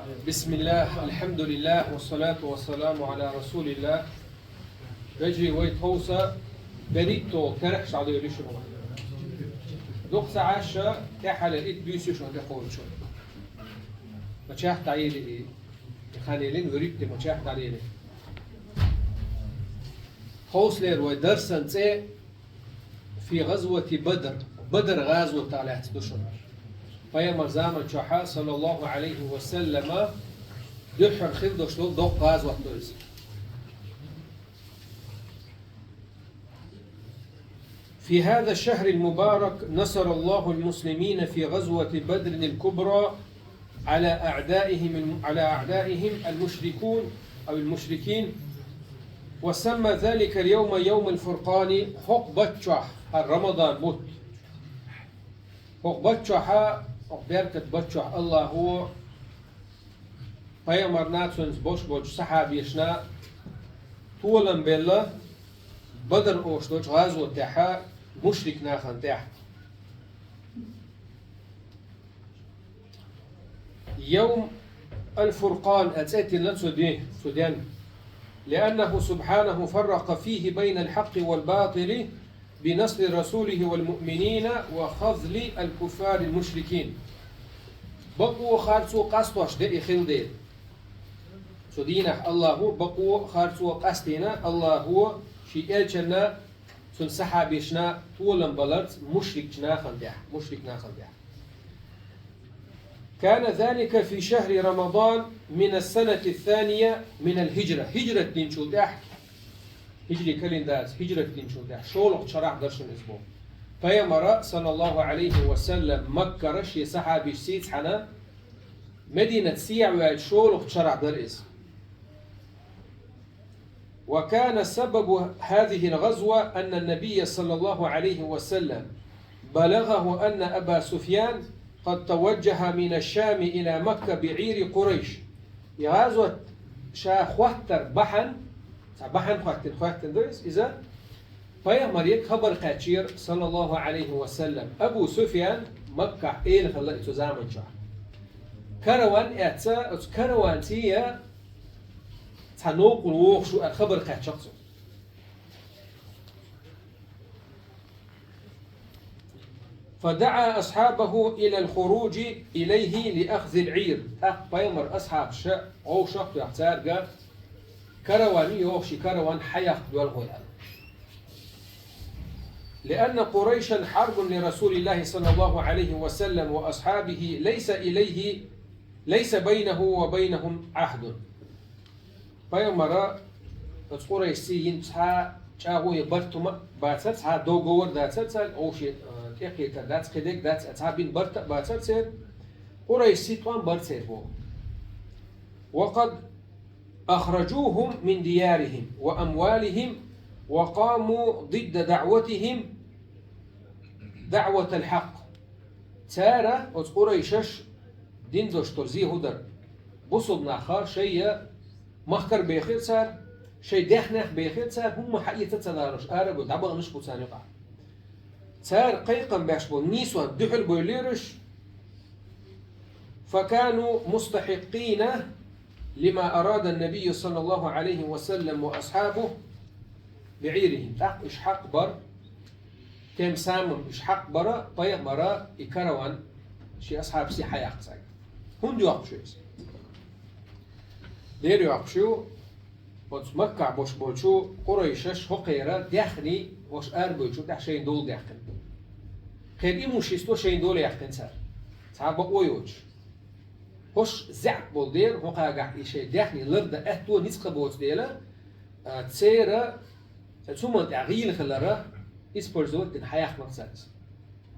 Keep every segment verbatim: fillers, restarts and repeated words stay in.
بسم الله، الحمد لله، والصلاة والسلام على رسول الله. Вежарий, вай тховса берхӀитталгӀа терахь шо дӀадоьллий шуна. Дукха ца Ӏаш, тӀехьа итт буьйса шоана тӀекхоллача. Мичахь дӀалелий и? И хан ялийна, вуьрхӀитта мичахь дӀалелий? Тховсалера вай дарсан цӀе في غزوة بدر. Бадр гӀазотах лаьцна ду шуна. Пайхамара заман чохь, саллаллаху Ӏалайхи ва саллама, дуьххьара хилла долуш долу доккха гӀазот ду иза. في هذا الشهر المبارك نصر الله المسلمين في غزوة بدر الكبرى على أعدائهم الم-، على أعدائهم المشركون أو المشركين، وسمى ذلك اليوم يوم الفرقان. ХӀокху бутт чохь, хӀара Рамадан бутт, хӀокху бутт чохь, хӀокху беркат бутт чохь АллахӀа пайхамарна, цуьнца болуш болчу сахьабешна толам белла Бадр олуш долчу гӀазот тӀехь мушрик нахана тӀехь. يوم الفرقان а цӀе тиллина цу де-, цу денна. لأنه سبحانه فرق فيه بين الحق والباطل بنصر رسوله والمؤمنين وخذل الكفار المشركين. Бакъо харцо къастош де и хилла дела. Цу дийнахь АллахӀа бакъо харцо къастийна, АллахӀа шен элчанна, цуьнан сахьабешна толам баларца мушрикчу нахана тӀехь, мушрик нахана тӀехь. كان ذلك في شهر رمضان من السنة الثانية من الهجرة. Хиджрат динчул тӀаьхьа, хиджри календарца хиджрат динчул тӀаьхьа, шолгӀачу шарахь дара шуна иза боху. Пайхамара, саллаллаху Ӏалайхи ва саллам, Маккара шен сахьабашца цхьаьна Мединат сехьа ваьлча шолгӀачу шарахь дара иза. وكان سبب هذه الغزوة أن النبي صلى الله عليه وسلم بلغه أن أبا سفيان قد توجه من الشام إلى مكة بعير قريش. И гӀазот ша хӀоттар бахьана, цхьа бахьана хӀоттина, хӀоттина ду иза, иза пайхамаре хабар кхаьчнера, саллаллаху Ӏалайхи ва саллам, Абу Суфьян Маккахь эла хилла и цу заман чохь. Караван эцна, оцу караванций цхьа новкъарло вогӀуш ву аьлла хабар кхаьчнера цо. فدعا أصحابه إلى الخروج إليه لأخذ العير. ТӀаккха пайхамара асхьабаша вовшах а тоьхна цаьрга караван йогӀуш, и караван хьаяккха доьлху аьлла. لأن قريشا حرب لرسول الله صلى الله عليه وسلم وأصحابه ليس إليه، ليس بينه وبينهم عهد. Пайхамара оцу къурайшций йина цхьа чӀагӀо я барт хӀума а бацара, цхьа договор дацара цаьрга, оха шен, а, тӀекхетар дац, кхидерг дац, цхьа бина барт а бацара церан, къурайшций тӀом бара церан боху. وقد أخرجوهم من ديارهم وأموالهم وقاموا ضد دعوتهم دعوة الحق. Цара, оцу къурайшаш, дин дош тор зе хӀун дара? Бусулба нахах шайн махкара бехира цара, шайн даьхнех бехира цара, хӀумма хьаэца ца ларош, арабо дӀабаханаш бу царна юкъахь. Цара кхайкхам беш болу нийсонна дуьхьал бевллера уьш, فكانوا مستحقين لما أراد النبي صلى الله عليه وسلم وأصحابه بعيرهم. ТӀаккха уьш хьакъ бара, тем самым уьш хьакъ бара, пайхамара и караван шен асхьабашций хьаяккха цаьрга. ХӀунда йоккхуш ю иза? Дера йоккхуш ю, оцу Маккахь болуш болчу къурайшаш хӀокхеран даьхний, хӀорш арабевллачул тӀаьхьа шайна дола даьккхина. Кхеран имущество шайна дола яьккхина цара. Цхьа бакъо йоцуш. ХӀорш заьӀап болу дела, хӀокхагахь и шайн даьхний лардан аьтто ницкъ боцу дела, а, церан цу хӀуманна тӀехь гӀийла хилар использовать дина хьаяьккхинера цара иза.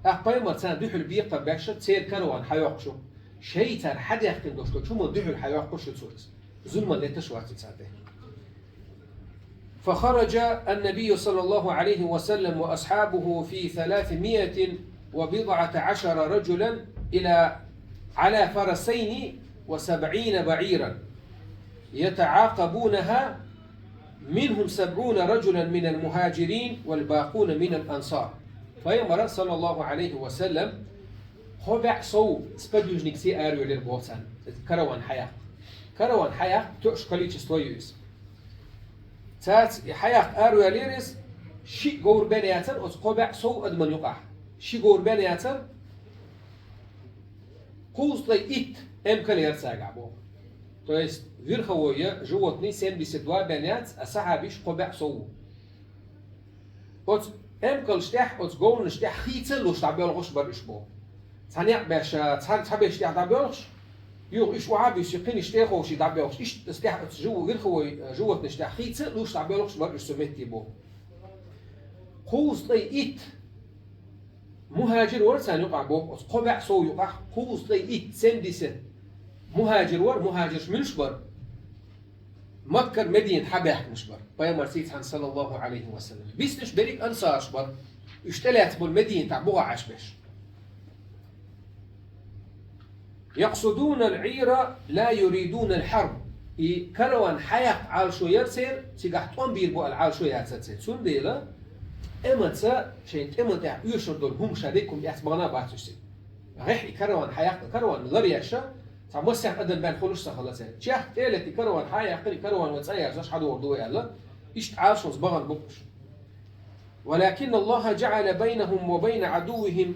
ТӀаккха пайхамар царна дуьхьал бекхам беш, церан караван хьайоккхуш ю. Шайн цара хьадаьккхина долуш долчу хӀуманна дуьхьал хьайоккхуш ю цо иза. Зуламан леташ вац цара тӀе. فخرج النبي صلى الله عليه وسلم وأصحابه في ثلاثمائة وبضعة عشر رجلا إلى، على فرسين وسبعين بعيرا يتعاقبونها، منهم سبعون رجلا من المهاجرين والباقون من الأنصار. Пайхамар, саллаллаху Ӏалайхи ва саллам, Кхо бӀе сов сподвижникаш аравелира боху царна, караван хьаяккха. Караван хьаяккха тоьаш количество ю иза. Цаьрца и хьаяккха аравелира иза, шиъ говр бен яцара оцу кхо бӀе сов адаман юкъахь. Ши говр бен яцара, кхузткъе итт эмкал яра цаьргахь боху. То есть верховой животный семьдесят два бен яц, а сахьабаш кхо бӀе сов ву. Оцу эмкалш тӀехь, оцу говнаш тӀехь хийца а луш дӀабоьлхуш бара уьш боху. Цхьа некъ беш, цхьа, цхьа беш тӀехь дӀабоьлхуш, юха уьш охьа а буьсуш, кхинаш тӀе а ховший дӀабоьлхуш, иштта цу тӀехь оцу живо-, верховой, э, животнаш тӀехь хийца а луш дӀабоьлхуш бара уьш цу метте боху. Кхузткъе итт мухӀажир вара царна юкъахь боху, оцу кхо бӀе сов юкъахь кхузткъе итт, семьдесят мухӀажир вара, мухӀажирш муьлш бара? Маккара Медина хьабаьхкинарш бара, пайхамарца цхьаьна, саллаллаху Ӏалайхи ва саллам. Биснарш берриг ансарш бара, уьш тӀелаьцна болу Мединатахь бухахь Ӏаш берш. يقصدون العير لا يريدون الحرب. И караван хьаяккха Ӏалашо яра церан, цигахь тӀом бийр бу аьлла Ӏалашо яцара церан. Цундела тӀемаца, шайн тӀеман тӀехь оьшур долу хӀума ша дерг хӀума эцна бахана а бац уьш цига. ГӀеххьа и караван хьаяккха, караван ларъеш, цхьа массехь адам бен хуьлуш ца хилла церан. Чехка тӀе а летта и караван хьа а яьккхина, и караван вай цӀа ярзош хьадогӀур ду вай аьлла, иштта Ӏалашонца бахана бу уьш. ولكن الله جعل بينهم وبين عدوهم،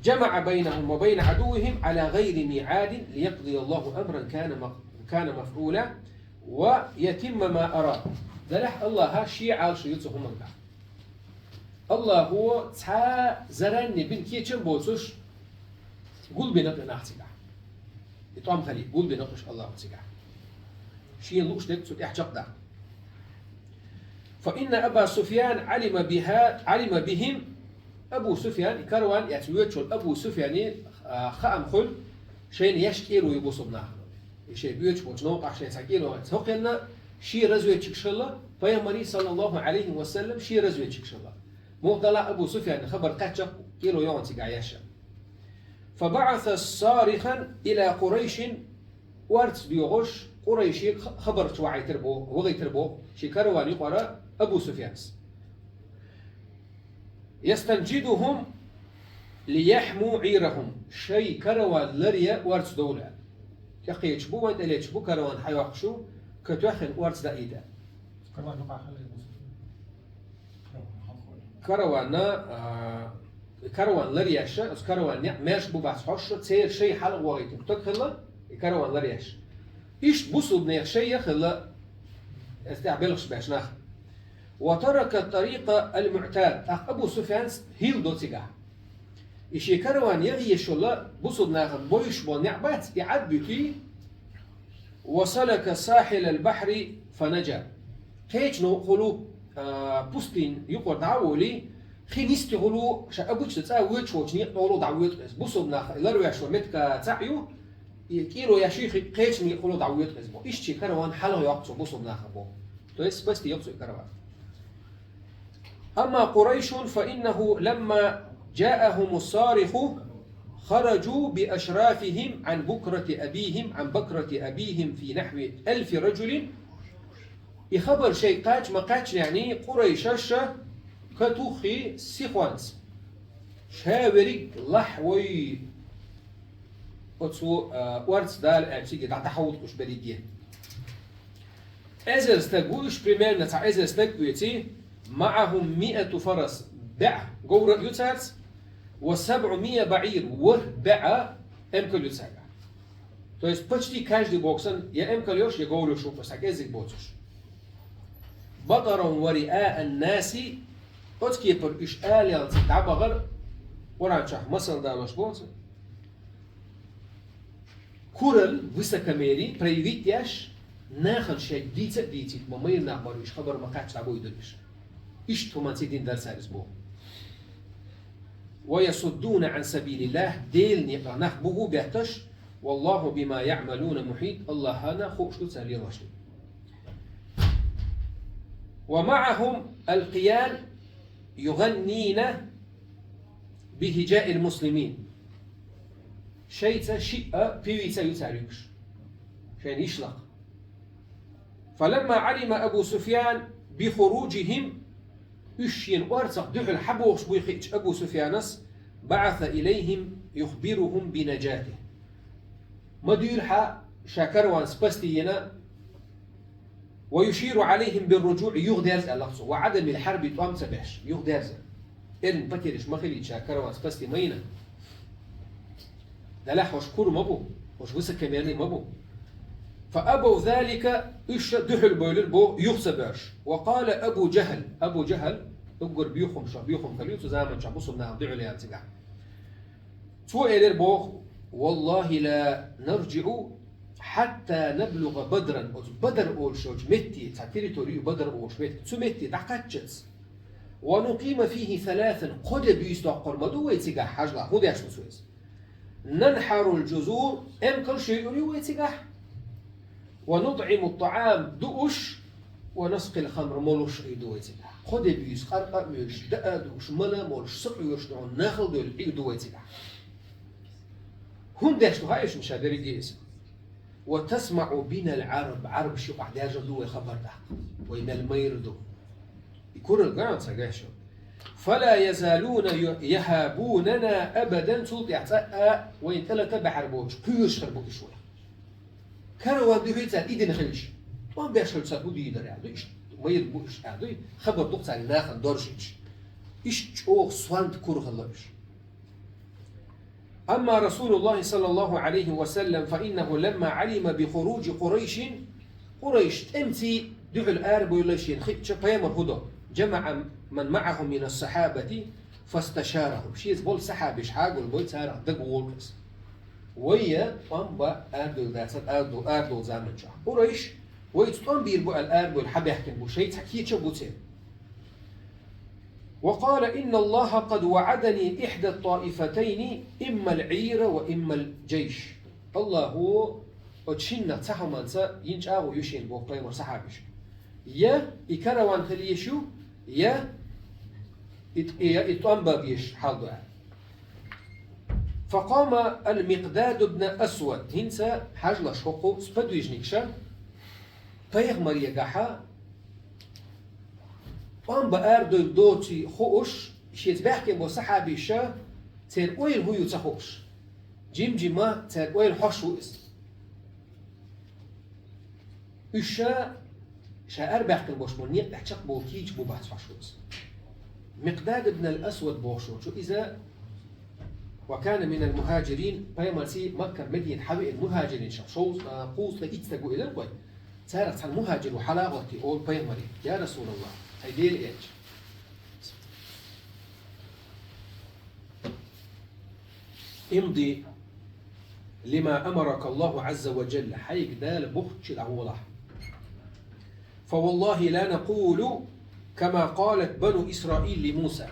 جمع بينهم وبين عدوهم على غير ميعاد ليقضي الله أمرا كان مق-، كان مفعولا ويتم ما أراد. Делахь АллахӀа шен Ӏалашо ю цу хӀуманга. АллахӀа цхьа а зарранне бина кечам боцуш гулбина кху нах цигахь. И тӀом хилий, гулбина кхуш АллахӀа цигахь. Шена лууш дерг цу тӀехь чекхдаккха. فإن أبا سفيان علم بها، علم بهم. Абу Суфьян, и караван эцна воьдуш волу Абу Суфьяне, а, хаам хуьлу, шайна еш кӀело ю бусулба нахана. И шайн боьдуш болчу новкъахь шайн цхьа кӀело ю. ХӀокхуьнан шен разведчикаш хилла, пайхамаран, саллаллаху Ӏалайхи ва саллам, шен разведчикаш хилла. Муха делахь а Абу Суфьяна хабар кхаьчча кӀело ю хьуна цигахь еш. فبعث صارخا إلى قريش. Орца доьхуш, Къурайшех ха-, хабарчу вахийтира боху, вахийтира боху, шен караван юкъара Абу Суфьяна. يستنجدهم ليحموا عيرهم. Шайн караван ларъе орца довла. ТӀекхечаш бу, вайн тӀелеташ бу, караван хьайоккхуш ю, кхин тоьхна орца даийта. Караван юкъахь хилла. Караванна, а, караван ларъеш, оцу караван некъ маьрша бу бац хьожуш, церан шайн хьалха вахийтина стаг хилла, и караван ларъеш. Иштта бусулбанех шайн а хилла, оцу тӀехь белхаш беш нах. وترك الطريق المعتاد. ТӀаккха Абу Суфьяна хӀилла до цигахь. И шен караван яха езаш йолу бусулба нахана бовзуш болу некъ бац, и Ӏад буьтий, وسلك ساحل البحر فنجا. Кхечу новкъахула, а, пустыня юкъара дӀа а волий, хи нисдихула, ша обычно цӀа воьдуш волчу некъа тӀехула дӀавоьду иза. Бусулба нах ларвеш ван меттиг цхьаъ ю, и кӀело еш хи кхечу некъахула дӀавоьду иза боху. Иштта шен караван хьалха йоккху цо бусулба нахана боху. То есть спасти йоккху цо и караван. أما قريش فإنه لما جاءهم الصارخ خرجوا بأشرافهم عن بكرة أبيهم، عن بكرة أبيهم في نحو ألف رجل. И хабар шайга кхаьчча ма кхаьччинехь, къурайшаша катуххий сихонца. Ша верриг лахь вой оцу, а, орца дала аьлла, цига дӀа-, дӀахьовдуш берриге. Эзар стаг ву уьш, примерно цхьа эзар стаг оьций, معهم مائة فرس, бӀе говр а ю цаьрца, وسبعمائة بعير, ворхӀ бӀе эмкал ю цаьргахь. То есть почти каждый боксан я эмкал йолуш, я говр йолуш ву, цхьа кӀеззиг боцуш. بطرا ورئاء الناس, оцу кепара уьш алалца дӀабахара, Къуръан чохь масал далош боцу. Куралла, высокомерие проявить еш, нахана шайга дийца а дийцийта, ма майра нах бара уьш, хабар ма кхаьчча дӀабуьйдура уьш. Иштта хӀуманца дина дара цара иза боху. ويصدون عن سبيل الله, Делан некъах нах буха бетташ, والله بما يعملون محيط, АллахӀана хууш ду цара лелош дерг. ومعهم القيان يغنين بهجاء المسلمين. Шайца шиъ а певица ю цара юкъаш. Шайна йиш лакха. فلما علم أبو سفيان بخروجهم, уьш шена орцах дуьхьал хьабохуш буй хиъча Абу Суфьянас, بعث إليهم يخبرهم بنجاته. Ма дуьйла хьа ша караван спасти йина, ويشير عليهم بالرجوع, юхадерза аьлла цо, وعدم الحرب, тӀом ца беш, юхадерза. Эллин потеряш ма хилийта, ша караван спасти ма йина. Делахь хӀорш кура ма бу, хӀорш высокомерный ма бу. فأبوا ذلك, уьш дуьхьал бевлира боху юха ца боьрзуш. وقال أبو جهل, Абу ЖахӀал, уггар боьхамча, боьхам хилла ю цу заманчохь бусалба нахана дуьхьал яьлла цигахь. Цо элира боху: والله لا نرجع حتى نبلغ بدرا. Оцу Бадар олуш йолчу метте, цхьа территори ю Бадар олуш метте, цу метте дӀакхаччалц. ونقيم فيه ثلاثا, кхо де буьйса доккхур ма ду вай цигахь, хьажал, хӀун деш ду цо иза? ننحر الجزور, эмкалш йойур ю вай цигахь. ونطعم الطعام, дууш, ونسقي الخمر, молуш Ӏийр ду вай цигахь. Кхо де буьйса къаркъа а воьдуш, даа а дууш, мала а молуш, са къоьрташ дуьхьал нахала девлла Ӏийр ду вай цигахь. ХӀунда деш ду хаьий шуна ша дерриге иза? وتسمع بنا العرب, Ӏарбаш юкъахь даьржар ду вай хабар даккха. Вай мел майра ду. И куралла ган ца гайшо. فلا يزالون يهابوننا أبدا, цул тӀаьхьа цкъа а вайна тӀелата баьхьар боцуш, кхоьруш хир бу уьш вай. Караван дуьхьий цара и дина хилча, тӀом беш хилча цара хӀун дийр дара аьлла ду, иштта майра бу уьш аьлла ду, хабар ду-кх цаьрга нахана доржуьйтуш. Иштта чӀогӀа сонта кура хилла уьш. أما رسول الله صلى الله عليه وسلم فإنه لما علم بخروج قريش, Къурайш тӀемций дуьхьал арабевлла шена хиъча, пайхамар хӀун до? جمع من معه من الصحابة فاستشارهم. Шеца болу сахьабаш хьагулбой, царах дагаволу иза. Вай я тӀом бан арадевлла дацара арадо-, арадолу заманчохь. Къурайш вайца тӀом бийр бу аьлла арабевлла хьабаьхкина бу, шайца кеча а бу церан. وقال: إن الله قد وعدني إحدى الطائفتين إما العير وإما الجيش. Аллахо оцу шиннах цхьа хӀуманца йина чӀагӀо ю шена боху пайхамар сахьабашка. Я и караван хила езаш ю, я и, я и тӀом бан безаш хьал ду аьлла. فقام المقداد بن الأسود, хӀинца хьажалаш хӀокху сподвижникаша пайхамарегахьа тӀом бан арадевлла доций хууш, шеца баьхкина болу сахьабаша церан ойла хӀун ю ца хууш. Жим-жима церан ойла хьош ву иза. Уьш ша, ша арабаьхкина болуш болу некъа тӀехь чекхбовла кийча бу бац хьош ву иза. Микъдад ибн ал-Асвад бохуш волчу иза, وكان من المهاجرين, пайхамарций Маккара Медина хьавеана мухӀажиринашах шовзткъа, а, кхузткъе итт стаг ву элира вай. Царах цхьана мухӀажиро хьала а гӀоттий, олу пайхамаре: «Я Расулаллах, хьайн Дела элча, امض لما أمرك الله عز وجل, хьайга Дала бохуччи дӀаволахь. فوالله لا نقول كما قالت بنو إسرائيل لموسى».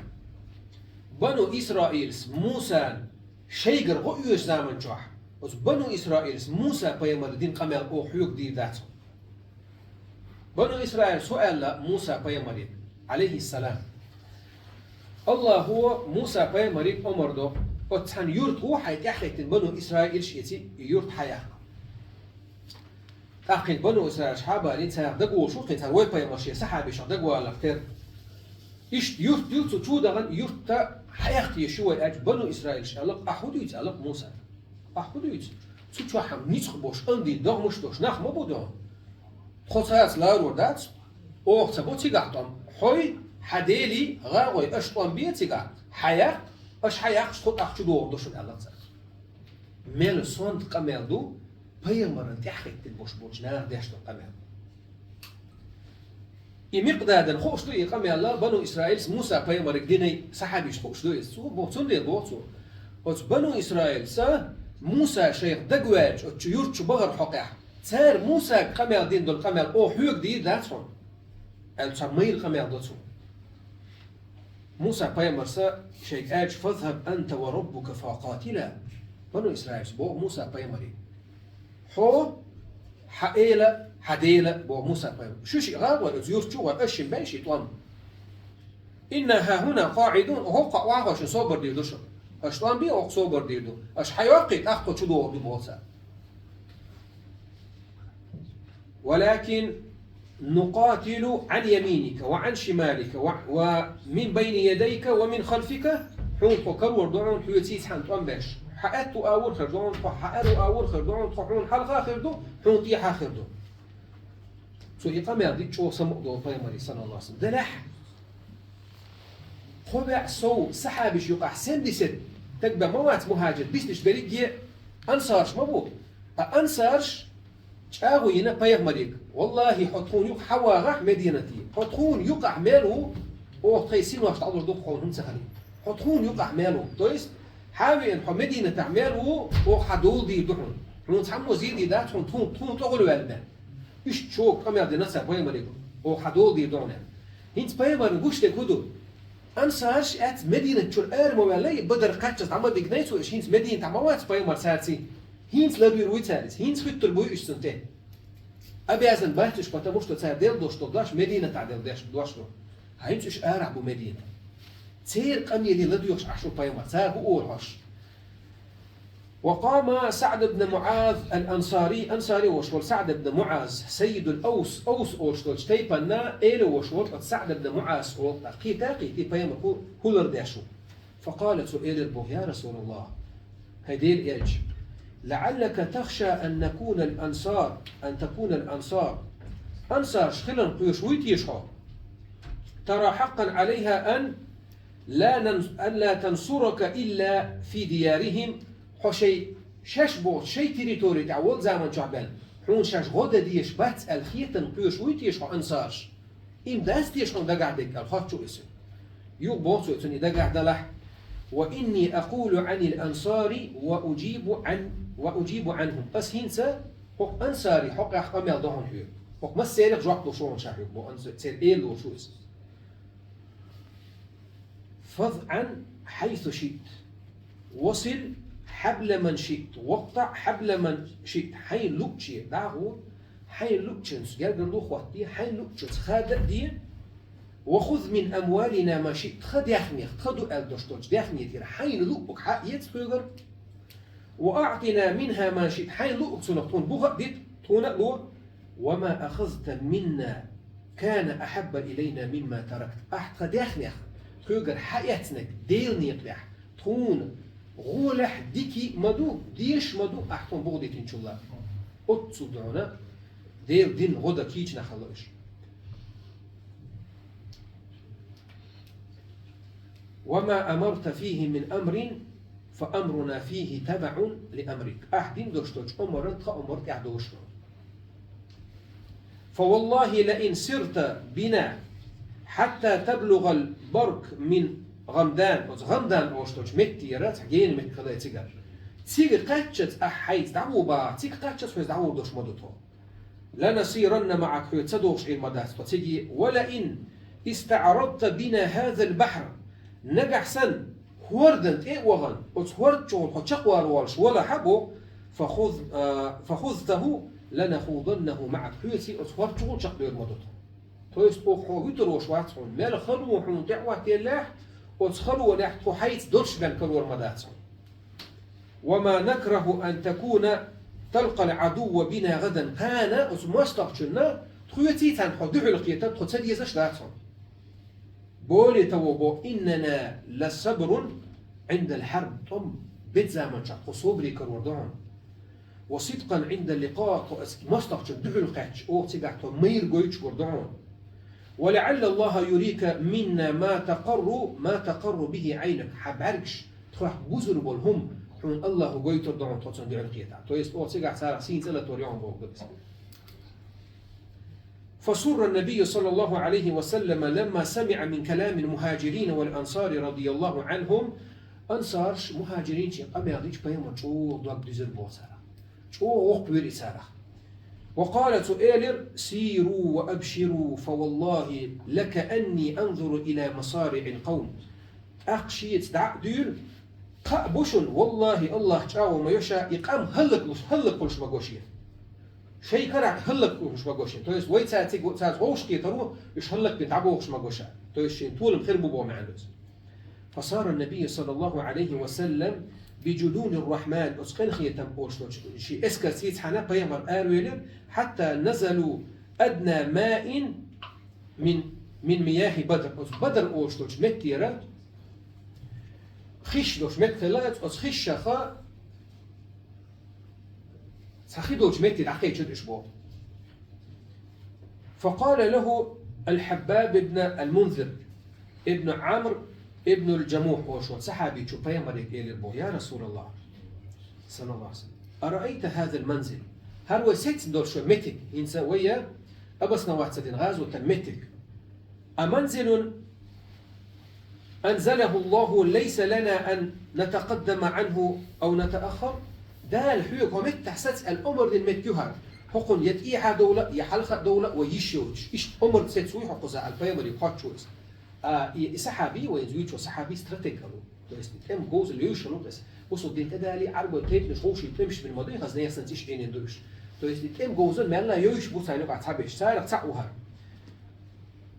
Бану Исраилс Мусана шайгара гӀо оьшу заман чохь, оцу бану Исраилс Муса пайхамара дина къамел оха хьоьга дийр дац хьуна. Бану Исраилс хӀун аьлла Муса пайхамаре, алейхиссалам? Аллахо Муса пайхамарига омар до: «Оцу цхьана юрта ву хьайн тӀаьхьахӀиттина бану Исраилш эций, и юрт хьаяккха». ТӀаккха кхин бану Исраилш хьабалийна, царах дагаволуш ву кхин цхьа вай пайхамар шен сахьабашах дагаваларх терра. Иштта юрт ю цу чу дахана, юрт хьаяккха езаш ю вай аьлча, бану Исраилш аьлла: «Ахь хӀун дуьйцу?» — аьлла Муса. «Ахь хӀун дуьйцу? Цу чохь-м ницкъ болуш, андий догӀмаш долуш нах ма бу догӀу. Тхо цаца ларор дац, оха ца бо цигахь тӀом. Хьой, хьан делий, гӀагӀой, аша тӀом бе цигахь, хьаяккха, аша хьаяккхаш, тхо тӀаккха чу догӀур ду шуна», — аьлла цара. Мел сонта къамел ду пайхамаран тӀаьхьахӀиттина болуш болчу наха деш долу къамел. И Микъдадана хууш ду и къамел, бану Исраилс Муса пайхамарига динай сахьабашна хууш ду иза. Цо бо-, цундела боху цо: «Оцу бану Исраилса Муса шайх дагаваьлча, оцу чу юрт чу бахара хьокъехь, цара Мусага къамел дина долу къамел оха хьоьга дийр дац хьуна», — аьлла, цхьа майра къамел до цо. Муса пайхамарса шайга аьлча: «فاذهب أنت وربك فقاتلا». Бану Исраилс боху Муса пайхамаре: «Хьо, хьан эла, хьан дела», — боху Муса пайхамар. «Шу шиъ гӀа а гӀой, оцу юрт чу а гӀой, аш шин бен шиъ тӀом. إنا هاهنا قاعدون, хӀокху охьа шуна собар дийр ду шу. Аш тӀом бе, хӀокху собар дийр ду. Аш хьайоккхий, тӀаккха тхо чу догӀур ду», — боху цара. «ولكن نقاتل عن يمينك وعن شمالك و-، ومن بين يديك ومن خلفك Хьуна тхо карор ду хьуна, хьоьца цхьана тӀом беш. Хьан аьтту агӀор хир ду хьуна тхо, хьан аьрру агӀор хир ду хьуна тхо, хьуна хьалха хир ду, хьуна тӀехьа хир ду. Цо и къамел дича чӀогӀа самукъадолу пайхамаре, саллаллаху Ӏалайхи ва саллам. Делахь, кхо бӀе сов сахьабаш юкъахь семьдесят стаг бен ма вац мухӀажир, биснарш берриге ансараш ма бу. Ткъа ансараш чӀагӀо йина пайхамаре: «ВаллахӀи, хьо тхуна юкъа хьан вагӀахь Мединате, хьо тхуна юкъахь мел ву, оха тхайн синош дӀалур ду хьуна хӀума ца хилча. Хьо тхуна юкъахь мел ву». То есть, хьан а веана, хьо Мединатехь мел ву, оха хьан дола дийр ду хьуна. Хьуна цхьаммо зен дийр дац хьуна, тхуна, тхуна тӀе гӀолваьлла мел. Иштта чӀогӀа къамел дина цара пайхамаре, оха хьан дола дийр ду хьуна. ХӀинца пайхамарна гуш дерг хӀун ду? Ансараш эцца Мединат чуьра ара ма ваьллий, Бадар кхаччалц дӀа ма бигнай цо, уьш хӀинца Мединатехь ма вац пайхамар царций. ХӀинца ладуьйр вуй цара иза, хӀинца хӀуьттур буй уьш цунна тӀе. Обязан бац уьш, потому что цара делла долуш долу дош Мединатехь делла деш дош ду. ХӀинца уьш арахь бу Мединатехь. Церан къамеле ладоьгӀуш Ӏаш ву пайхамар, цара хӀун олу хьожуш. وقام سعد بن معاذ الأنصاري, ансари волуш волу СаӀд ибн МуӀаз, سيد الأوس, Аус олуш долчу тайпанна эла волуш волу оцу СаӀд ибн МуӀаз олу, кхета а кхетий, пайхамар хӀу-, хӀун лардеш ву. فقال, цо элира боху: «يا رسول الله, хӀай Делан элча, لعلك تخشى أن نكون الأنصار، أن تكون الأنصار, ансараш хиларна кхоьруш вуй теша хьо? ترى حقا عليها أن لا نن-, أن لا تنصرك إلا في ديارهم, хьо шайн, шаьш бохучу шайн территори тӀехь волу заман чохь бен, хьуна шаьш гӀо дан дезаш бац аьлла хетарна кхоьруш вуй теша хьо ансараш? Им дац теша хьуна дагахь дерг?» аьлла хоттуш ву иза. Юха боху цо цунна и дагахь далахь: «وإني أقول عن الأنصار وأجيب عن، وأجيب عنهم». Ас хӀинца хӀокху ансарийн хьокъехь къамел до хьуна хьоьга. ХӀокху массаьрах жоп луш ву хьуна ша хьоьга, боху ансар-, церан эла луш ву иза. «فاذعن حيث شئت، وصل حبل من شئت، واقطع حبل من شئت». Хьайна луъучу дӀа а гӀо, хьайна луъучуьнца гергарло а хӀоттае, хьайна луъучуьнца хада а де, «وخذ من أموالنا ما شئت», тхан даьхнех, тхан ду аьлла долуш долчу даьхни тӀера хьайна луъург хьаэца тхоьгара, «وأعطنا منها ما شئت», хьайна луъург цунах тхуна буха а дита, тхуна а ло, «وما أخذت منا كان أحب إلينا مما تركت». Ахь тхан даьхнех тхоьгара хьаэцнарг Делан некъа тӀехь тхуна гӀолехь дика а ма ду, дезаш а ма ду, ахь тхуна буха дитинчул а. Оццул дуьхьал Делан дин гӀо дан кийча нах хилла уьш. «وما أمرت فيه من أمر فأمرنا فيه تبع لأمرك». Ахь дина долуш долчу омрана тхан омра тӀехь долуш ду. «فوالله لئن سرت بنا حتى تبلغ البرك من غمدان». Оцу ГӀамдан олуш долчу меттера, цхьа гена меттиг хилла цигара. Цига кхаччалц ахь хьайца дӀагӀо бахахь, цига кхаччалц хьоьца дӀагӀур долуш ма ду тхо. «لنسيرن معك», хьоьца ца догӀуш Ӏийр ма дац тхо циге. «ولئن استعرضت بنا هذا البحر». Нагахь санна хӀордан тӀе а вахана, оцу хӀорда чухула хьо чекхвала волуш валахь а боху, «فخذ، а, فخذته لنخوضنه معك». Хьоьций оцу хӀорда чухула чекхдевр ма ду тхо. То есть, оха хьо вуьтур волуш вац хьуна. Мел хало хьуна тӀе а хӀоттаеллехь, оцу халонехь тхо хьайца долуш бен карор ма дац хьуна. «وما نكره أن تكون تلقى العدو بنا غدا». Кхана оцу мостагӀчунна тхоьций царна хьо дуьхьал кхетар тхо ца дезаш дац хьуна. «Более того, бо, إننا لصبر عند الحرب». ТӀом беда заманчохь тхо собаре карор ду хьуна. «وصدقا عند اللقاء», тхо оцу мостагӀчунна дуьхьал кхаьчча, оха цигахь тхо майра гойтуш гур ду хьуна. «ولعل الله يريك منا ما تقر، ما تقر به عينك». Хьан бӀаьргаш тхох бузур болу хӀума хьуна Аллахо гойтур ду хьуна тхо цунна дуьхьал кхетахь. То есть, оха цигахь царах сийна цӀа латор ю хьуна боху иза. «فسر النبي صلى الله عليه وسلم لما سمع من كلام المهاجرين والأنصار رضي الله عنهم». Ансарш, мухӀажиринчийн къамел дича пайхамар чӀогӀа дог дуьзира боху царах. ЧӀогӀа воккхавира и царах. «وقال», цо элира: «سيروا وأبشروا، فوالله لكأني أنظر إلى مصارع القوم». ТӀаккха шеца дӀа а дуьйла: «Кхаъ бу шуна, валлахӀи, Аллах чӀагӀо ма йо ша, и къам хӀаллаквуш, хӀаллаквуш ма го шен. Шайн карахь хӀаллаквуш ма го шен». То есть, вай цаьрца цига цаьрца вовшах кхетаро, уьш хӀаллакбина дӀабохуш ма го ша. То есть, шен толам хир бу боху маьӀна ду иза. «فسار النبي صلى الله عليه وسلم بجنود الرحمن», оцу къинхетам олуш долчу шен эскарца цхьаьна пайхамар аравелира, «حتى نزلوا أدنى ماء من، من مياه بدر». Оцу Бадар олуш долчу меттера Хиш долчу меттехь хилла, оцу хишшаха цхьа хи долчу метте дӀакхечира уьш боху. فقال له الحباب بن المنذر بن عمرو بن الجموح, олуш волу сахьабичо пайхамаре элира боху: «Я Расулаллах, саллаллаху алейхи ва саллям, أرأيت هذا المنزل؟ ХӀара вай сецна долуш вай меттиг, хӀинца вай обосноваться дина гӀазотан меттиг. أمنزل أنزله الله ليس لنا أن نتقدم عنه أو نتأخر؟ Дала хьоьга хӀокху меттехь саца аьлла омра дина меттиг ю хӀара, хӀокхунна я тӀехьа довла, я хьалха довла вай йиш йоцуш, иштта омра сецна вуй хьо кхузахь?» — аьлла, пайхамаре хоттуш ву иза. А и, и сахьаби, вайна зуьйчу сахьаби стратег хилла ву. То есть тӀеман говзалла йовзуш хилла ву иза. Бусулба дин тӀедале, Ӏарбойн тайпанаш вовшийн тӀемаш бина ма дуй, хаза нехан санна иштта Ӏийнина ду уьш. То есть и тӀеман говзалла мелла йовзуш бу царна юкъахь цхьаберш. Царах цхьаъ ву хӀара.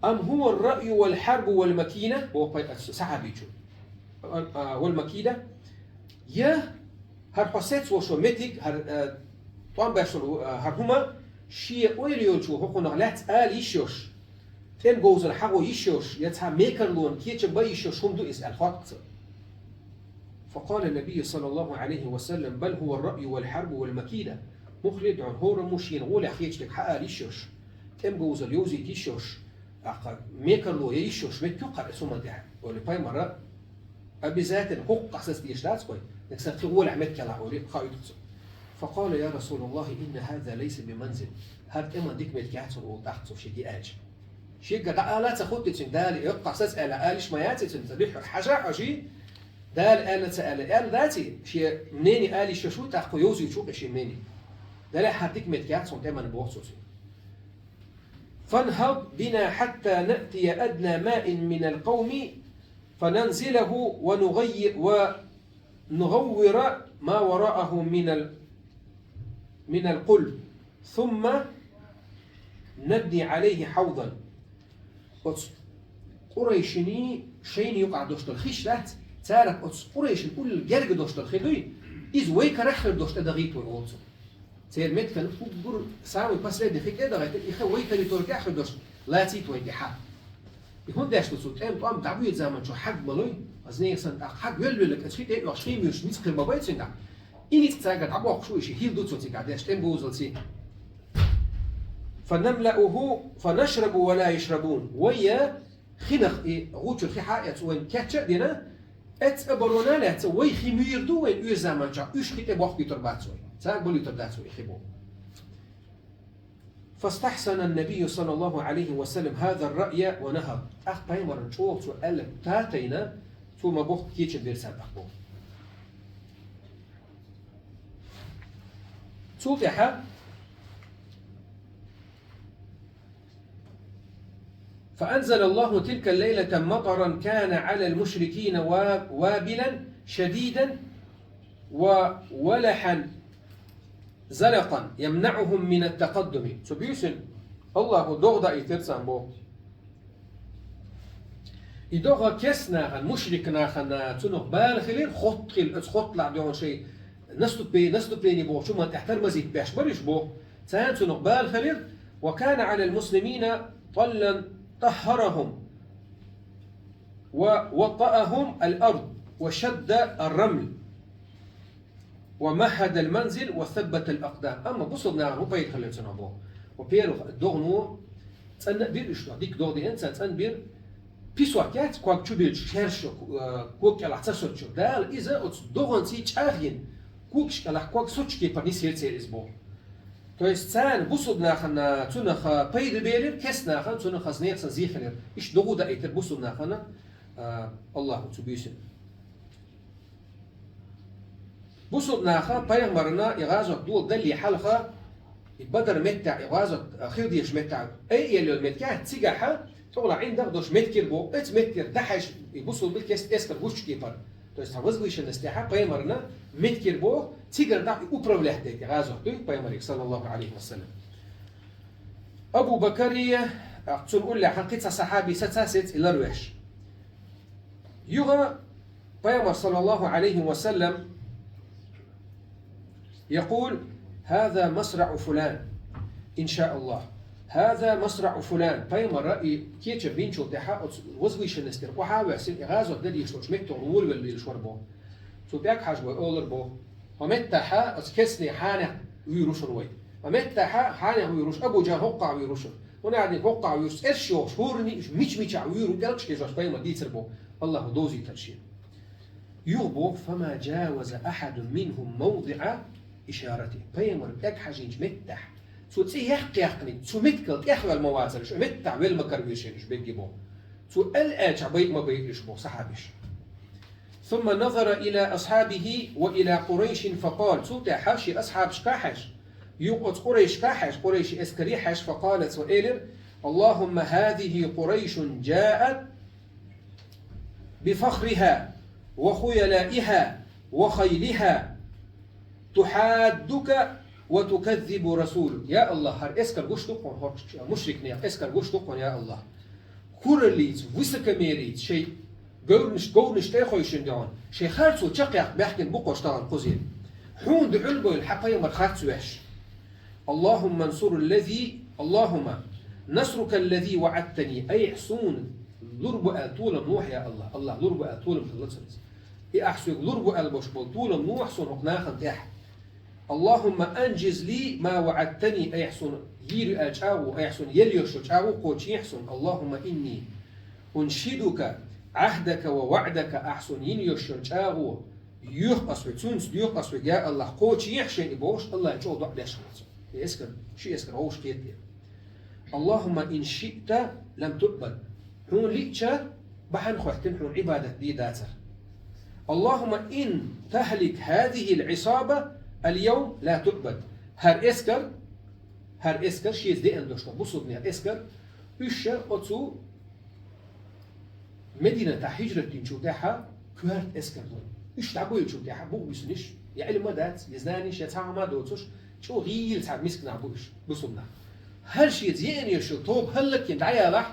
أم هو الرأي والحرب والمكيدة, боху пай-, сахьабичо. А, а, والمكيدة. Я хӀара хьо сецна волуш волу меттиг, хӀара, а, тӀом беш волу, а, хӀара хӀума шен ойла йолчо хӀокхунах лаьцна ала йиш йолуш, тӀеман говзалла хьахо йиш йолуш, я цхьа мекарлонан кечам бан йиш йолуш хӀума ду иза аьлла хотту цо. فقال النبي صلى الله عليه وسلم: بل هو الرأي والحرب والمكيدة. Муха лира хьуна, хӀора муш шена гӀолехь хеташ дерг хьаала йиш йолуш, тӀеман говзалла йовзийта йиш йолуш, тӀаккха мекарло ян йиш йолуш меттиг ю-кх хӀара, цу ма тӀехь, олий пайхамара, обязательно хӀокху къахьсаца дезаш дац вай, нагахь санна кхин гӀолехь меттиг хилахь, олий, хаийту цо. فقال: يا رسول الله، إن هذا ليس بمنزل. ХӀара тӀеман дика меттиг яц хӀара, олу тӀаккха цо шега аьлча. Шега дӀаала а ца хӀутту цуьнга Дала, и хӀокху къахьсаца аьлла, ала йиш ма яц и цуьнга, ца дуьххьара хьажа а хьожий, Дала аьлла ца аьлла, аьлла дац и, шен мнение ала йиш йолуш ву, тӀаккха йовзуьйтуш ву-кх и шен мнение. Далла хӀара дика меттиг яц хӀуна тӀеман, боху цо цуьнга. فانهض بنا حتى نأتي أدنى ماء من القوم فننزله ونغي-، ونغور ما وراءه من ال-، من القلب، ثم نبني عليه حوضا. Оцу къурайшийн шайна юкъахь долуш долу хиш дац, царах оцу къурайшийн уллехь герга долуш долу хи дуй, иза вай карахь хир долуш тӀедахийта вай, олу цо. Церан меттиган уггар самый последний хи тӀедахийта, и хи вай территория тӀехь хир долуш лацийта вай тӀехьа. И хӀунда деш ду цо, тӀеман тӀом дӀабоьду заманчохь хьаг ма луй, хаза нехан санна, тӀаккха хьаг велла-велларг оцу хи тӀе а оьхуш, хи муьйш ницкъ хир ма бай цуьнгахь. И ницкъ цаьргара дӀабоккхуш ву и ши хӀилла ду цо цигахь деш, тӀеман говзаллций. فنملأه فنشرب ولا يشربون. Вай я хинах и гӀучуьра хи хьа а эцна, вайна кечъян а дина, эццу оборона а лаьцна, вай хи муьйр ду вайна оьзу заманчохь, уьш хи тӀе бохкуьйтур бац вай. Царна балуьйтур дац вай хи боху. فاستحسن النبي صلى الله عليه وسلم هذا الرأي ونهض. ТӀаккха пайхамарна чӀогӀа цо аьлларг татийна, цо ма-бохху кечам бира царна тӀаккха боху. Цул тӀаьхьа فأنزل الله تلك الليلة مطرا كان على المشركين وا-، وابلا شديدا وولحا زلقا يمنعهم من التقدم. Цу буьйсанна Аллахо догӀа даийтира царна боху. И догӀа керста нахана, мушрик нахана, цунах бала хилира, хотта хилла, оцу хотталахь дуьхьал шайн наступе-, наступление бохучу хӀуманна тӀехь тормозить беш бара уьш боху. Царна цунах бала хилира, وكان على المسلمين طلا طهرهم ووطأهم الأرض وشد الرمل ومهد المنزل وثبت الأقدام. Амма бусалба нахана хӀун пайда хилла цунах боху? Во-первых, догӀано цӀанна а бира уьш, дика догӀа деана царна, цӀанбира. Песок яц, ког чубилча шаьрша, э, ког кӀелахь ца соцучуьра. Дала иза оцу догӀанций чӀагӀйина, когаш кӀелахь ког соцучу кепара нисъелира церан иза боху. То есть царна бусалба нахана цунах пайда белира, керста нахана цунах хаза нехан сан зе хилира. Иштта догӀа даийтира бусалба нахана, а, Аллахо цу буьйсанна. Бусалба наха пайхамарна и гӀазот дола далле хьалха, и Бадар меттехь, и гӀазот, а, хила дезачу меттехь, ай, элла йолу меттигехь, цигахь тӀехула ӀиндагӀ долуш меттиг бу, оцу меттигера дахьаш, и бусалба кест эскар гучу кепара. То есть, цхьа возвышенность тӀехь пайхамарна меттиг бу, цигара дӀа и управлять дайта гӀазот дуй пайхамариг, саллаллаху алейхи ва саллям. Абу Бакария, а, цунна уллехь кхин цхьа сахьаби саца сецна и ларвеш. Юха пайхамар, саллаллаху алейхи ва саллям, يقول: هذا مصرع فلان إن شاء الله. «هذا مصرع فلان». Пайхамара и кечам бинчул тӀехьа оцу возвышенность тӀера охьа а воьссина, и гӀазот дан дезаш долчу меттехула волавелла лелаш вара боху. Цу пӀелг хьажа вай олура боху. Хьо меттахьа оцу кесане хьанех вуьйр ву шуна вай. Хьо меттахьа хьанех вуьйр ву шуна, Абу Джахьл хӀоккхахь вуьйр ву шуьра. ХӀунда аьлча хӀоккхахь вуьйр цӀерш йохуш, хӀоранна уьш мича-мичахь вуьйр ву пӀелгаш хьежош пайхамара дийцар боху. Аллахьа довзийтар шена. Юха боху: «فما جاوز أحد منهم موضع إشارته». Пайхамара пӀелг хьажийначу меттехь, цо цӀе яккха яьккхинарг, цу меттигал тӀехваьлла ма вацара уьш, меттахь велла ма каравира шена уьш берриге боху. Цо аьлла аьлчахь байа ма байира уьш боху сахьабаш. «ثم نظر إلى أصحابه وإلى قريش فقال». Цул тӀаьхьа шен асхьабашка хьаьжча, юха оцу къурайшка хьаьжча, къурайши эскаре хьаьжча, فقال, цо элира: «اللهم هذه قريش جاءت بفخرها وخيلائها وخيلها تحادك وتكذب رسولك». Я Аллахь, хӀара эскар гуш ду хьуна, хӀокху мушрикнех эскар гуш ду хьуна, я Аллахь. Хураллица, высокомерийца, шайн говрнаш, говрнаш тӀе а хевшина дегӀана, шайн харцо чекхъяккха баьхкина бу-кх уьш тахана кхузахь. Хьуна дуьхьал а бевлла, хьан пайхамар харц веш. «اللهم انصر الذي، اللهم نصرك الذي وعدتني». Айхьа суна лур бу аьлла толам лохьа, я Аллахь. Аллахь лур бу аьлла толам хилла цунна иза. И ахьа соьга лур бу аьлла болуш болу толам лохьа суна хӀокху нахана тӀехь. «اللهم أنجز لي ما وعدتني». Айхьа суна йийр ю аьлла чӀагӀо, айхьа суна елла йолуш йолу чӀагӀо кхочийхьа суна. «اللهم إني أنشدك عهدك ووعدك». Ахьа суна йина йолуш йолу чӀагӀо, йоьху ас хьоьга, цуьнца доьху ас хьоьга, я Аллахь, кхочийхьа шена и бохуш, Аллахье чӀогӀа доӀа деш хилла цо. И эскар, ши эскар вовшахкхетта. «اللهم إن شئت لم تعبد». Хьуна лиъча, бахьана хӀоьттина хьуна Ӏибадат де дацара. «اللهم إن تهلك هذه العصابة اليوم لا تعبد». ХӀара эскар, хӀара эскар шеца деана долуш долу бусулбанех эскар, уьш ша оцу Мединатахь хьижрат динчул тӀаьхьа коьрта эскар ду. Уьш дӀабевллачул тӀаьхьа бух буьсинарш, я Ӏилма дац, я знанеш, я цхьа хӀума доцуш, чӀогӀа гӀийла цхьа миска нах бу уьш, бусулба нах. ХӀара шеца еана йолуш йолу тоба хӀаллакьхина дӀаялахь,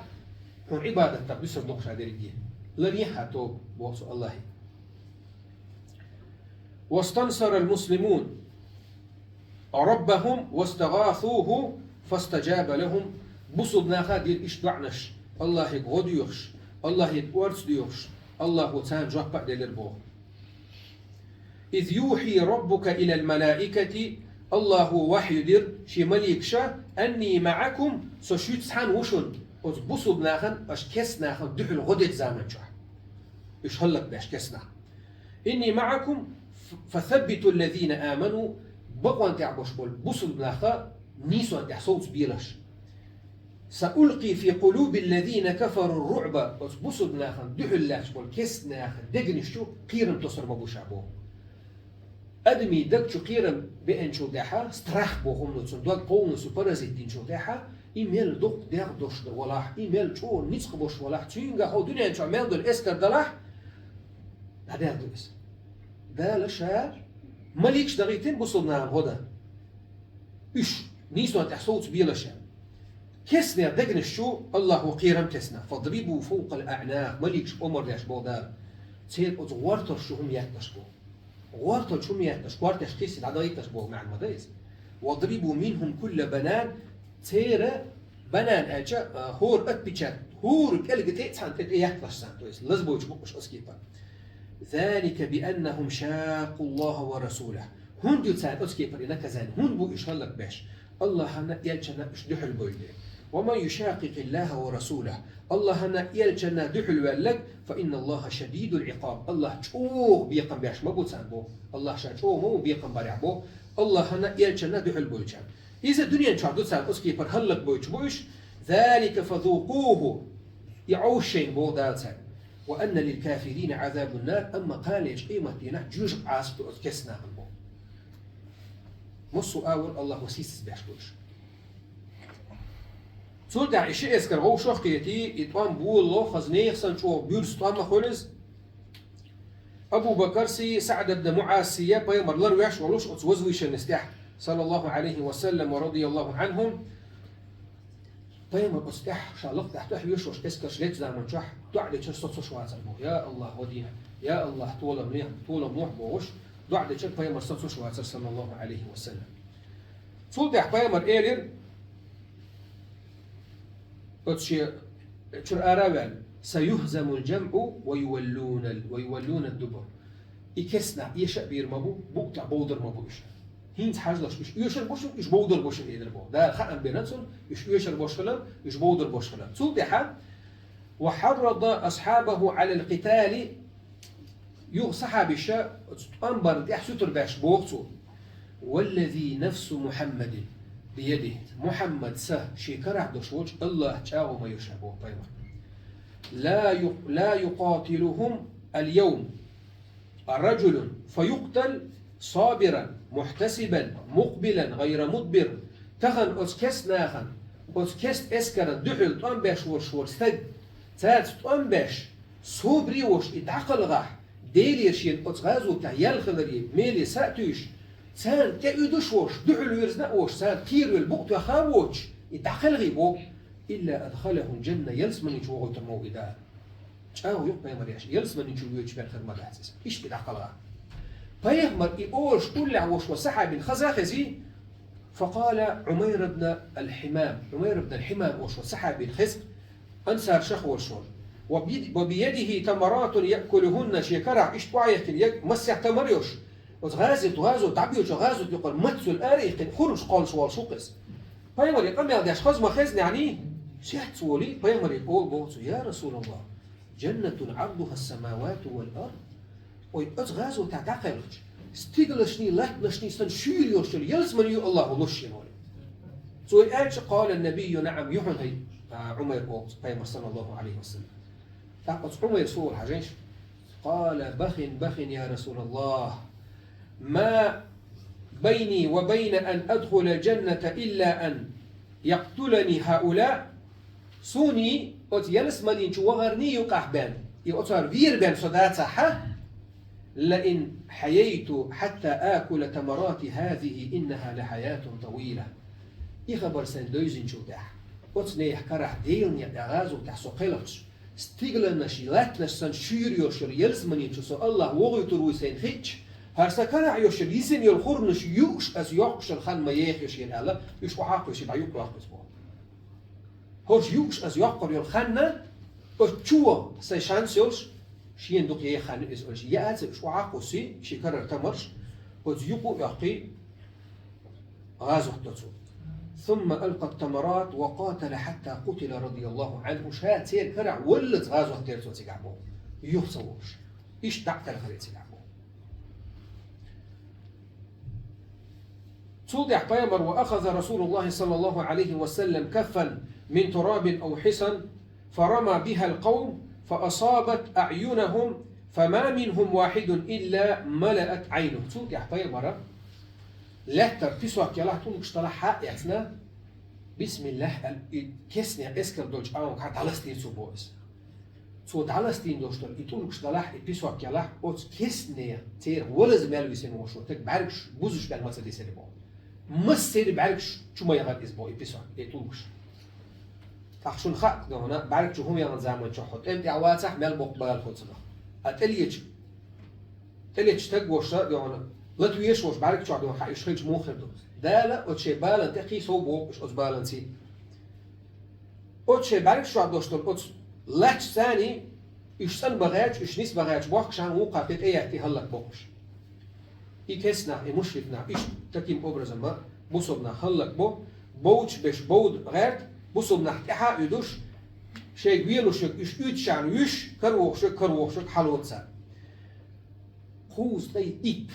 хьуна Ӏибадатах буьсур доккхуш дерриге. Ларъе хьан тоба, боху цо Аллахье. «واستنصر المسلمون ربهم واستغاثوه فاستجاب لهم». Бусулба наха дира иштта доӀанаш, Аллахьига гӀо доьхуш, Аллахьига орца доьхуш, Аллахьо царна жоп а делира боху. «إذ يوحي ربك إلى الملائكة», Аллахьо вахью дира шен маликаша: «أني معكم», со шуьца цхьаьна ву шуна, оцу бусулба нахана, аша кеста нахана дуьхьал гӀо дечу заман чохь. Уьш хӀаллакбеш кеста нах. «إني معكم ف-، فثبتوا الذين آمنوا», бакъонан тӀехь болуш болу бусулба нах нийсонан тӀехь совцабелаш. «سألقي في قلوب الذين كفروا الرعب», оцу бусулба нахана дуьхьал лаьтташ болу кеста наха дегнаш чу кхерам тосур ма бу ша боху. Адамийн даг чу кхерам беанчул тӀаьхьа, страх боху хӀума ду, цуьнан дог полностью паразит динчул тӀаьхьа, и мел дукха дегӀ дош дан валахь, и мел чӀогӀа ницкъ бош валахь, цуьнга хьо дуьнен чохь мел долу эскар далахь, дӀадаьлла ду иза. Дала ша маликаш дахийтина бусулба нахана гӀо дан. Уьш нийсонан тӀехь совцабелаш. Кеста нехан дегнаш чу Аллахьо кхерам тесна. «فاضربوا فوق الأعناق», маликашка омра деш боху Дала. Церан оцу гӀортарш чу хӀума етташ бу. ГӀортарш чу хӀума етташ, кортеш кхийсина дӀадахийташ боху маьӀна ма ду иза. «واضربوا منهم كل بنان», церан банан аьлча, а, хӀора отпечаток, хӀора пӀелга тӀе а цхьаьна тӀе, тӀе етталаш царна, то есть лазбойчу бу уьш оцу кепара. «ذلك بأنهم شاقوا الله ورسوله». ХӀунда ю царна оцу кепара и наказание? ХӀунда бу уьш хӀаллакбеш? Аллахьана, элчанна уьш дуьхьал бевлла. «ومن يشاقق الله ورسوله». Аллахьана, элчанна дуьхьал ваьлларг, «فإن الله شديد العقاب». Аллахь чӀогӀа бекхам беш ма бу царна боху. Аллахь ша чӀогӀа ма ву бекхам барехь боху Аллахьана, элчанна дуьхьал бевллачарна. Иза дуьнен чохь ду царна оцу кепара хӀаллакбойтуш бу уьш. «ذلك فذوقوه». И Ӏовша шайна боху Дала царна. «وأن للكافرين عذاب النار», амма кхана лечу къематдийнахь жоьжахати Ӏазап ду оцу кеста нахана боху. Массо а агӀор Аллахьо сийсаз беш бу уьш. Цул тӀаьхьа и ши эскар вовшах а кхетий, и тӀом болало, хаза нехан санна чӀогӀа буьрса тӀом а хуьлу иза. Абу Бакарсий, СаӀд ибн МуӀазсий пайхамар ларвеш волуш оцу возвышенность тӀехь, саллаллаху Ӏалайхи ва саллам ва радияллаху Ӏанхум, пайхамар оцу тӀехь ша лакха тӀехь тоьхна веш волуш эскарш лечу заман чохь доӀа дечара соцуш вацара боху. Я Аллахь, гӀо де, я Аллахь, толам ле, толам лохьа бохуш, доӀа дечара пайхамар соцуш вацара, саллаллаху Ӏалайхи ва саллам. Цул тӀаьхьа пайхамар элира: Оцу шен чуьра ара а ваьлла: «Саюхзамул джамъу ва юваллуна, ва юваллуна дубур». И керстанаш эша а бийр ма бу, букъ тӀехь бовдар ма бу уьш. ХӀинца хьажалаш, уьш оьшур бу шуна, уьш бовдар бу шуна, элира боху. Дала хаам бина цунна, уьш оьшур болуш хилар, уьш бовдар болуш хилар. Цул тӀаьхьа: «Ва хьаррада асхьабаху Ӏалал къитали». Юха сахьабаша оцу тӀом барна тӀехь сутара беш боху цо: «Валлази нафсу Мухьаммадин биядихи». Мухьаммад са шен карахь долуш волчу АллахӀан чӀагӀо ма йо ша боху пайхамар. «Ла ю-, ла юкъатилухум аль-явм раджулун фаюкътал сабиран, мухьтасибан, мукъбилан, гӀайра мудбир». Тахана оцу керстанашна, оцу керста эскарна дуьхьал тӀом беш волуш волу стаг, цаьрца тӀом беш, собаре а волуш и дӀакхалхахь, Делера шена оцу гӀазотехь ял хиларе меле са а туьйсуш, царна тӀеуьдуш а волуш, дуьхьал вирзина а волуш, царна кхеравелла букъ тоьхна а воцуш, и дӀакхалхе боху, «илла адхалахул джанна», ялсамани чу вохуьйтур ма ву и Дала. ЧӀагӀо ю-кх пайхамар аьлча, ялсамани чу воьдуш мел хир ма дац иза. Иштта и дӀакхалха. Пайхамар и олуш уллехь волуш волу сахьабина хаза а хезий, факъала Ӏумайр ибн аль-Хьимам. Ӏумайр ибн аль-Хьимам олуш волу сахьабина хеза, ансаршах волуш волу. Ва би-, ва биядихи тамаратун яъкулухунна, шен карахь иштта охьаехкина я массех тамар йолуш, оцу гӀазот, гӀазот, дӀабоьлхучу гӀазот юкъара мацалла ара а иккхина, хурмаш кхоллуш волуш ву-кх иза. Пайхамаре къамел деш хаза ма хезна, яъни, сецна волий, пайхамаре олу боху цо: «Я Расулаллах, джаннатун Ӏардуха ас-самавату вал ард». Ой, оцу гӀазотехь дӀакхелхича, стиглашний, латтанашний санна шуьйра йолуш йолу ялсамани ю АллахӀа луш шена олий. Цо и аьлча, къала набийю: «Наам, ю хьуна хӀай, а, Ӏумайр», олу пайхамар, саллаллаху Ӏалайхи ва саллам. ТӀаккха оцу Ӏумайрас хӀун олу хьажийша? Къала: «Бахин, бахин, я Расулаллах. Ма байни ва байна ан адхулал джанната илла ан якътулани хаула». Суна оцу ялсамани чу вахарний юкъахь бен, и оцара вер бен со дацахь, «Лаин хьаяйту хьатта акула тамарати хазихи, иннаха лахьаятун тавила». И хабар сайн девзинчул тӀаьхьа, оцу нехан карахь Делан некъа тӀехь гӀазотехь со кхелхича, стигланаш, латтанаш санна шуьйра йолуш йолу ялсамани чу со АллахӀ вохуьйтур вуй сайна хиъча, хӀара сан карахь йолуш йолу йисина йолу хурманаш юуш аса йоккхуш йолу хан ма еха шена аьлла, уьш охьа а кхуьссий, дӀа юкъа йоккхуьйту боху. ХӀорш юуш аса йоккхур йолу хан, оцу чу ваха сайн шанс йолуш, шена дукха еха хан ю иза, олуш, яа ца, уьш охьа а кхуьссий, шен карара тамарш, оцу юкъа а йоккхий, гӀазот до цо. Сумма алкъа ат-тамарат ва къатала хьатта къутила радияллаху Ӏанху. Ша церан карахь валлалц гӀазот дира цо цигахь боху, юха ца волуш. Иштта дӀа а кхелхира цигахь боху. Цул тӀаьхьа пайхамар: «Ва ахаза Расулуллахи саллаллаху Ӏалайхи ва саллам каффан мин турабин ав хьисан, фа рама бихал къавм, фа асабат аъюнахум, фа ма минхум вахьидун илла малаат Ӏайнуху». Цул тӀаьхьа пайхамара лаьттара песок ялахь, тӀулгаш далахь хьа а эцна, бисмиллахӀ аьлла, и керстанийн эскар долчу къоман хьа дӀаластийна цо боху иза. Цо дӀаластийна долуш долу и тӀулгаш далахь, и песок ялахь, оцу керстанийн церан валаза мел висина волуш волу стаг бӀаьргаш бузуш бен ма ца дисира боху. Массеран бӀаьргаш чу ма яхара иза боху, и песок, и тӀулгаш. ТӀаккха шуна хаьа, дуьхьал, бӀаьрг чу хӀума яхана заман чохь хьо тӀеман тӀехь вацахь, мел боккха бала хуьлу цунах. А тӀелечу, тӀелечу стаг волуш, дуьхьал, лата везаш волуш бӀаьрг чохь дуьхьал хьан уьш хилча муха хир ду? Дала оцу шайн балан тӀе кхин сов боху уьш оцу баланций. Оцу шайн бӀаьргаш чохь долуш долу оцу латташ царний, уьш цӀан бан гӀерташ, уьш нис бан гӀерташ бохкуш, хьан вукхара тӀе тӀеяьттий хӀаллак бохуш. И керстанаш, и мушрикнаш, иштта таким образом бусулбанаш хӀаллак бо, бовдаш беш бовда гӀерта, бусулбанаш тӀаьхьа а уьдуш, шайга велушверг уьш уьдуш, уьш каравохушверг, каравохушверг хьалоцу цара. Кхузткъе итт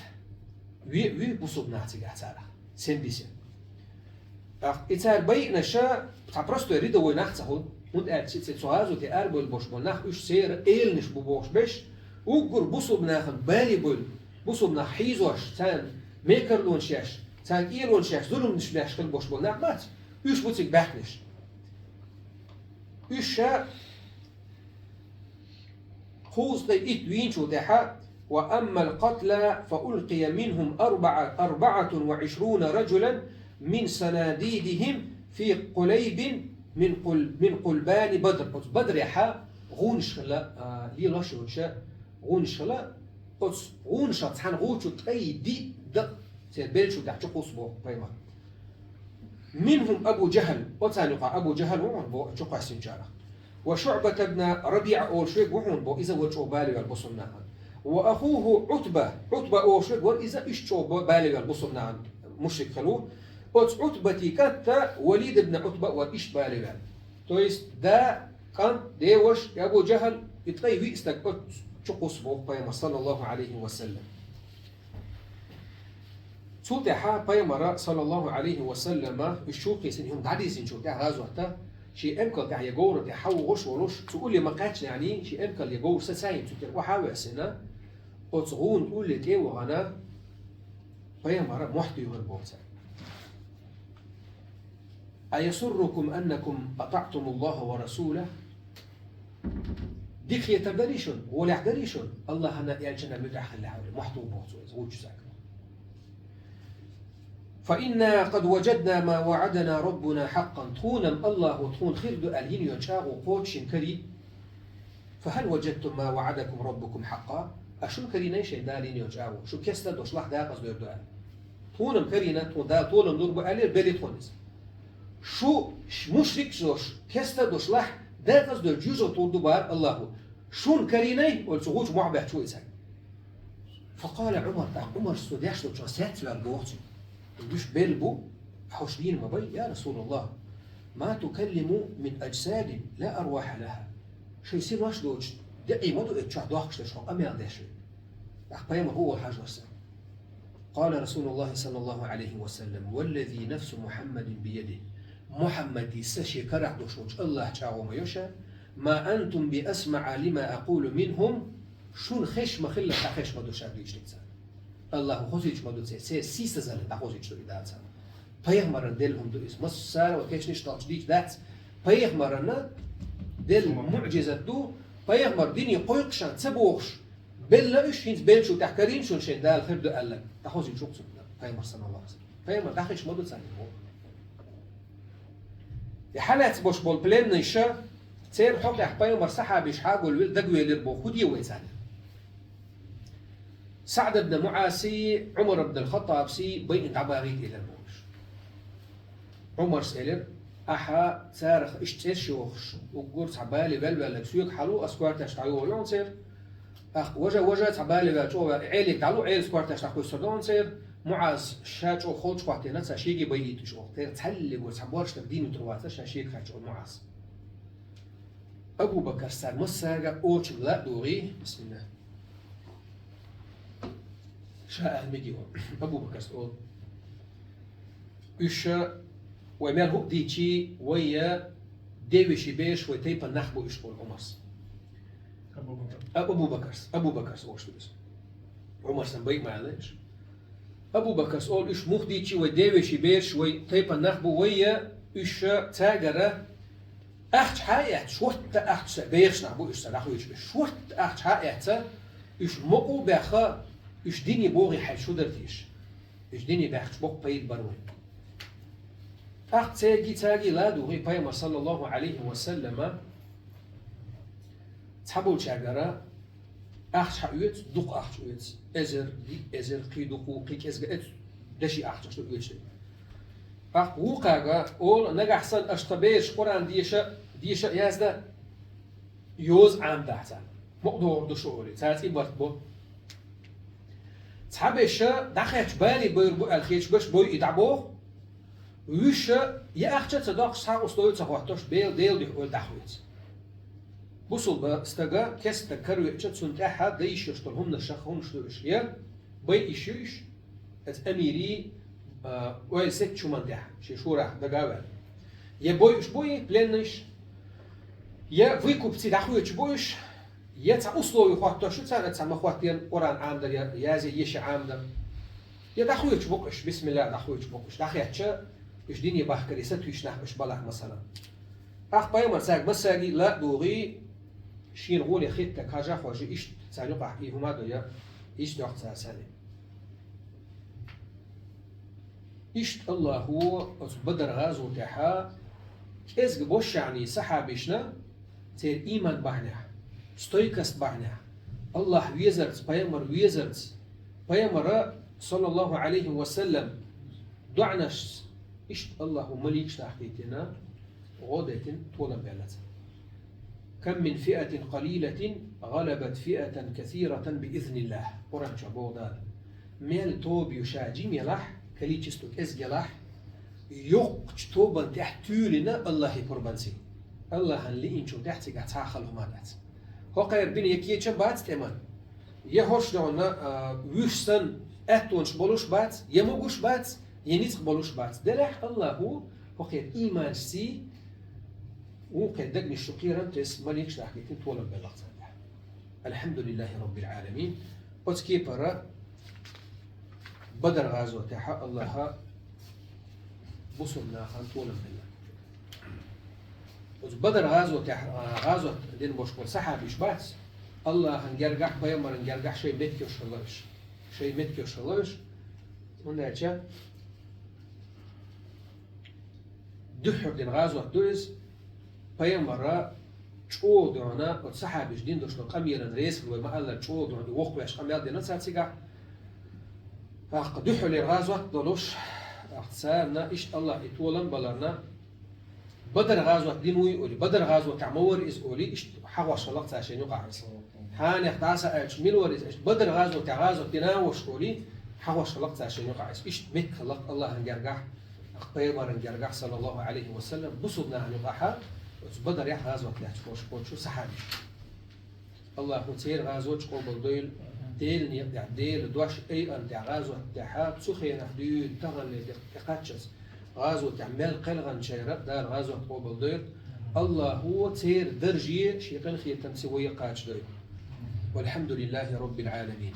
ве а вуьй бусулбанаш цигахь царах. Семьдесят. ТӀаккха и цара байинарш цхьа простой рядовой нах ца хуьлу, хӀунда аьлча цу гӀазоте арабевлла болуш болу нах, уьш церан эланаш бу бохуш берш, уггар бусулбанашна бале бевлла, бусулбанаш хьийзош, царна мекарлонаш еш, царна кӀелонаш еш, зуламаш беш хила болуш болу нах бац, уьш бу цига баьхкинарш. Уьш ша кхузткъе итт вийначул тӀаьхьа: «Ва аммал къатла фа улкъия минхум арбаӀа-, арбаӀатун ва ишруна раджулан мин санадидихим фи къулайбин мин къул-, мин къулбани Бадр». Оцу Бадрехь гӀунаш хила, а, лелош йолуш гӀунаш хила, оцу гӀунашах цхьана гӀу чу ткъе диъ дакъа церан беллачул тӀаьхьа чу кхуссу боху пайхамар. منهم أبو جهل, оцарна юкъа Абу Джахал ва хьона бо чукхоссинчарах. وشعبة بن ربيعة олуш верг ва хьона бо, иза ва чӀогӀа бале ваьлла бусулба нахана. وأخوه عتبة, Ӏутба олуш верг вара, иза иштта чӀогӀа бале ваьлла бусулба нахана мушрик хилла. Оцу Ӏутбатин кӀант Валид ибн Ӏутба вара иштта бале ваьлла. То есть да, кӀант, деваш, Абу Джахал, и ткъе виъ стаг оцу чу кхуссу боху пайхамар, саллаллаху Ӏалайхи ва саллам. Цул тӀаьхьа пайхамара, саллаллаху Ӏалайхи ва саллама, уьш чу кхийсина, хӀума дӀадийзинчул тӀаьхьа гӀазотта, шен эмкал тӀехь я говра тӀехь хьавогӀуш волуш, цу улле ма кхаьчнехь, шен эмкал я говр сацийна, цу тӀера охьа а воьссина, оцу гӀуна улле тӀе а вахана, пайхамара мохь туьйхира боху цара. أيسركم أنكم أطعتم الله ورسوله؟ Дика хетар дарий шуна, гӀолехь дарий шуна, Аллахьана, элчанна муьтӀахь хилла хьовле, мохь туху боху цо иза, вуьйцу сага. فإنا قد وجدنا ما وعدنا ربنا حقا, тхуна-м Аллахьо тхуна хир ду аьлла йина йолу чӀагӀо кхочушйина карий. فهل وجدتم ما وعدكم ربكم حقا؟ Аш шуна карийний шайн Дала йина йолу чӀагӀо? Шу кеста а долуш лахь декъаза дер ду аьлла. Тхуна-м карийна, тхуна Дала толам лур бу аьллера, белира тхуна иза. Шу ш-, мушрик а долуш, кеста а долуш лахь декъаза дер жоьжахатур ду бара Аллахьо. Шуна карийний, олу цу гӀучу мохь баьхча ву иза. فقال عمر, тӀаккха Ӏумарс цо деш долчохь сецваьлла боху цуьнга: уьш белла бу, хьо уьш дийна ма бай, я Расулаллах, ما تكلم من أجساد لا أرواح لها. Шайн синош доцуш, декъий ма ду оцу чохь дохкуш дерш хьо къамел деш верг. ТӀаккха пайхамар хӀун олу хьажа вара сан? قال رسول الله صلى الله عليه وسلم: والذي نفس محمد بيده. Мухьаммадис са шен карахь долуш волчу Аллахьан чӀагӀо ма йо ша: ما أنتم بأسمع لما أقول منهم. Шуна хезаш ма хилла, дӀахезаш ма ду ша дуьйцург цара. Аллахьо хозуьйтуш ма ду церан, церан сийсазалла дӀахозуьйтуш ду и Дала царна. Пайхамарна делла хӀума ду иза. Массара а кешнаш долчу дийца дац. Пайхамарна делла муӀжизат ду. Пайхамар дине кхойкхуш ца бохуш, белла уьш, хӀинца беллачул тӀаьхьа карийна шуна шайн Дала хир ду аьлларг. ДӀахозуьйтуш ву-кх цунна пайхамар, саллаллаху Ӏалайхи ва саллам. Пайхамар дӀахезаш ма ду царна боху. И хьалаьцна болуш болу пленныйша, церан хьокъехь пайхамар сахьабаш хьагулвелла дагавелира боху, хӀун де вай царна? СаӀд ибн МуӀазсий, Ӏумар ибн ал-ХаттӀабсий байина дӀабагӀийта элира бохуш. Ӏумарс элира: ахьа царах иштта цӀераш йохуш, уггар цхьа бале ваьлла-ваьлларг соьга хьалу, ас коьрташ дӀайолайо хьуна церан. ТӀаккха важа-важа цхьа бале ваьлла чӀогӀа ваьлла, Ӏелига дӀало, Ӏелас коьрташ дӀакхуьссур ду хьуна церан. МуӀаз ша чӀогӀа холчу хӀоттийна, цхьа шеге байийта уьш оха. Тера цхьаллиг вара, цхьа борш дерг дийна вуьтур вацара, ша шега хаьттича, оха МуӀаз. Абу Бакарс цаьрга массаьрга очамга ла а дугӀий, бисмилла. Ша аьлла мегий ван. Абу Бакарс олу: уьш, вай мел хӀуъа дийчий, вай я девеши бераш, вай тайпан нах бу уьш, олу Ӏумарс. Абу Бакарс. Абу Бакарс, Абу Бакарс олуш ду иза. Ӏумарсан байа ма аьлла уьш. Абу Бакарс олу: уьш муха дийчий, вай девеши бераш, вай тайпан нах бу, вай я уьш цаьргара ахча хьа а эцна, шортта ахча ца, бехаш нах бу уьш, ца дӀахоьцуш уьш. Шортта ахча хьа а эцна, уьш мукъа а баьхна, уьш дине богӀий хьаьжча хӀун дара теша? Уьш дине баьхча боккха пайда бара вайн. ТӀаккха цаьргий, цаьргий ла а дугӀий, пайхамар, саллаллаху Ӏалайхи ва саллама, цхьаболчаьргара ахча хьаоьцу, дукха ахча оьцу, эзар, диъ эзар, кхин дукха, кхин кӀезга оьцу, деши ахчаш ду оьцуш. ТӀаккха вукхаьрга олу: нагахь санна аша тхан бераш Къуръан деша, деша а язда, йоза Ӏамадахь царна. Мукъа догӀур ду шу олий, цаьрца и барт бо. Цхьаберш дӀахаьчча бале байр бу аьлла хеташ берш бой и дӀабоху. Вуьш я ахча а ца доккхуш, цхьа а условие ца хӀоттош, Дела, Делан дуьхьа ойла дӀахоьцу. Бусулба стага, кеста стаг каравеача, цунна тӀаьхьа дан йиш йолуш долу хӀуманаш, хӀуманаш ду уьш. Я байъа йиш ю уьш, оцу амирий, а, ойла сеттачу хӀуманна тӀехь, шен шурахь дага а ваьлла. Я бойуш бу и пленныйш, я выкупца дӀахоьцуш бу уьш, я цхьа условие хӀоттош ю царна, цхьа ма хӀоттийна Къуръан Ӏамадар, я язъе еши Ӏамадар. Я дӀахоьцуш бу-кх уьш, бисмилла, дӀахоьцуш бу-кх уьш. ДӀахаьчча, уьш дине бахкаре сатуьйсуш нах уьш балахь, масала. ТӀаккха пайхамар цаьрга массаьргий ла а дугӀий, шена гӀоле хетта хьажа а хьожий, иштта царна юкъахь и хӀума а до я, иштта йоккху цара царна. Иштта Аллахо оцу Бадар гӀазотехьа кӀезга бошшехьний сахьабашна церан ийман бахьанехь, стойкость бахьанехь, Аллахь везарца, пайхамар везарца, пайхамара, саллаллаху Ӏалайхи ва саллам, доӀанашца, Иштта Аллахо маликаш дахкийтина, гӀо дайтина, толам баьлла царна. كم من فئة قليلة غلبت فئة كثيرة بإذن الله. Къуръан чу боху Дала. Мел тоба ю ша жима елахь, количество кӀезиг елахь, йоккхачу тобанна тӀехь туьйлина Аллахьан пурбанца. Аллахьан лиъначул тӀехь цигахь цхьа а хала хӀума дац. ХӀокхара бина я кеча бац тӀеман, я хӀорш догӀна, а, вуьш санна, аьттонаш болуш бац, я могуш бац, я ницкъ болуш бац. Делахь Аллахо хӀокхеран ийманашций, вукхеран дегнаш чу кхерам тесна, маликаш дахкийтина, толам беллакх царна тӀехь. الحمد لله رب العالمين. Оцу кепара Бадар гӀазотехь Аллахьа бусулба нахана толам белла. Оцу Бадар гӀазотехь, а, гӀазот дина болуш болу сахьабаш бац, Аллахьан гергахь, пайхамаран гергахь шайн меттигаш хилла уьш. Шайн меттигаш хилла уьш. ХӀунда аьлча дуьххьара дина гӀазот ду иза, пайхамара чӀогӀа дуьхьал, оцу сахьабаш дина долуш долу къамелан реза хилла, вай ма-аллара, чӀогӀа дуьхьал, и воккхавеш къамел дина цара цигахь. ТӀаккха дуьххьарлера гӀазот долуш, тӀаккха царна иштта Аллахьа и толам баларна, Бадар гӀазот дина вуй олий, Бадар гӀазотехь ма вара иза олий, иштта хьахош хилла-кх цара шайна юкъахь иза. Хьанех дӀаса аьлча, мила вара иза, иштта Бадар гӀазотехь гӀазот дина ву-кх олий, хьахош хилла-кх цара шайна юкъахь иза. Иштта меттиг хилла-кх Аллахьан гергахь, пайхамаран гергахь, саллаллаху Ӏалайхи ва саллам, бусулба нахана юкъахь, оцу Бадарехь гӀазот лаьцна болуш болчу сахьабаш. Аллахо церан гӀазоташ къобалдойла, Делан некъа тӀехь, Делан дош айина тӀехь гӀазот тӀехь, цу хенахь дуьйна таханлера тӀе кхаччалц гӀазотехь мел кхелхинчеран Дала гӀазот къобалдойла. Аллахо церан дарже шен къинхетамца вай кхачадойла. والحمد لله رب العالمين.